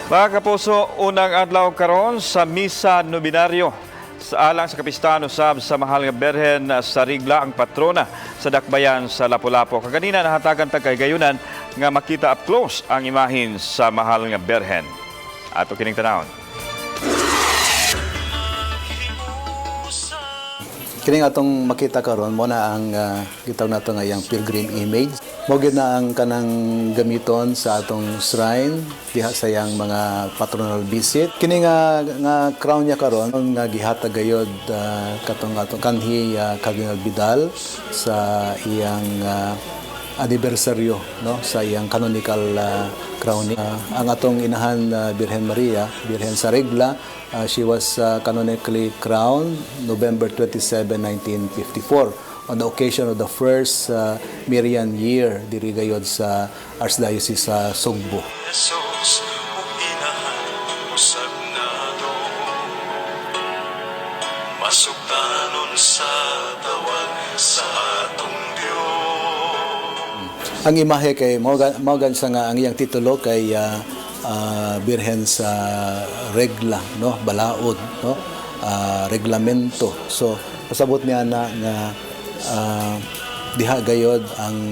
Mga kapuso, unang adlaw karon sa Misa Nobenaryo sa alang sa kapistahan usab sa Mahal nga Berhen sa Rigla, ang patrona sa Dakbayan sa Lapu-Lapu. Kaganina nahatagan tag kahigayunan nga makita up close ang imahin sa Mahal nga Berhen. Ato kining tanawon. Kining atong makita karon mo na ang gitawag nato nga iyang pilgrim image. Mo gyud na ang kanang gamiton sa atong shrine diha sa iyang mga patronal visit. Kini nga crown niya karon nga gihatag gayod katong atong kanhi Cardinal Vidal sa iyang anibersaryo, no, sa iyang canonical crowning. Ang atong inahan Birhen Maria, Birhen sa Regla, she was canonically crowned November 27, 1954 on the occasion of the first Marian year diri gayod sa Archdiocese sa Sugbo. Jesus ug inahan usab nato, masugtanon sa tawag sa atong Dios. Ang imahe kay mao gan sa nga ang iyang titulo kay Birhen sa Regla, no, balaod, no, reglamento. So pasabot niya na nga diha gayod ang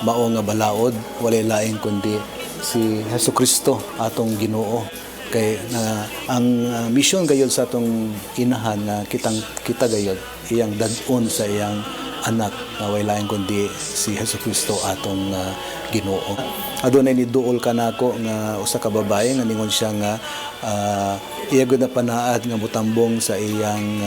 mao nga balaod, walay laing kundi si Hesus Kristo atong Ginoo, kay na ang mission gayod sa atong inahan nga kitang kita gayod iyang dad-on sa iyang anak nga way laing kundi si Hesus Kristo atong Ginoo. Adunay ni duol kanako nga usa ka babae nga ningon siya nga iya gud na panaad nga mutambong sa iyang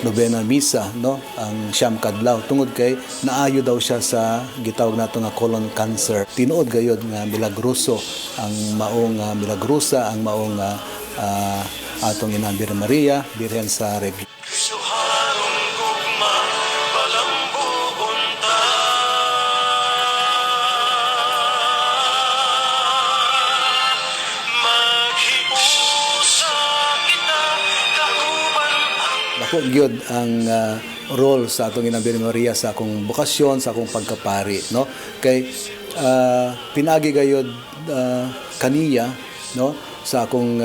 novena misa, no, ang 9 kadlaw, tungod kay naayo daw siya sa gitawag nato nga colon cancer. Tinuod gayod nga milagroso ang maong milagrosa ang maong atong Inang Birhen Maria, Birhen sa Regla. Kristohanong gugma, palambuon ta. Maghiusa kita kauban ang Dako gyud ang role sa atong Inang Birhen Maria sa akong bokasyon, sa akong pagkapari, no? Kay pinaagi gayod kaniya, no, sa akong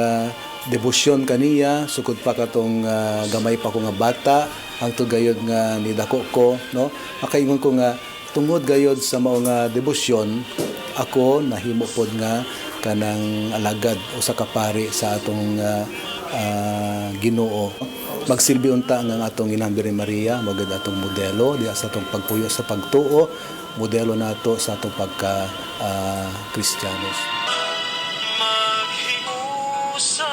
debosyon kaniya sukod pa katong gamay pa ko nga bata hangtod gayod nga nidako ko, no. Makaingon ko nga tungod gayod sa mao nga debosyon, ako nahimo pod nga kanang alagad o sa kapari sa atong Ginoo. Magsilbi unta nga ang atong Inang Birhen Maria mao gud atong modelo diha sa atong pagpuyo sa pagtuo, modelo nato sa atong pagka Kristiyanos. Maghiusa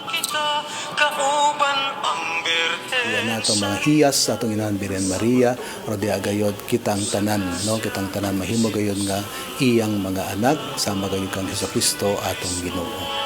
kita kauban ang Birhen. Yan na atong mga hiyas sa atong Inahan Birhen Maria aron diha gayod kitang tanan, no, kitang tanan mahimo gayod nga iyang mga anak sama gayod kang Hesus Kristo atong Ginoo.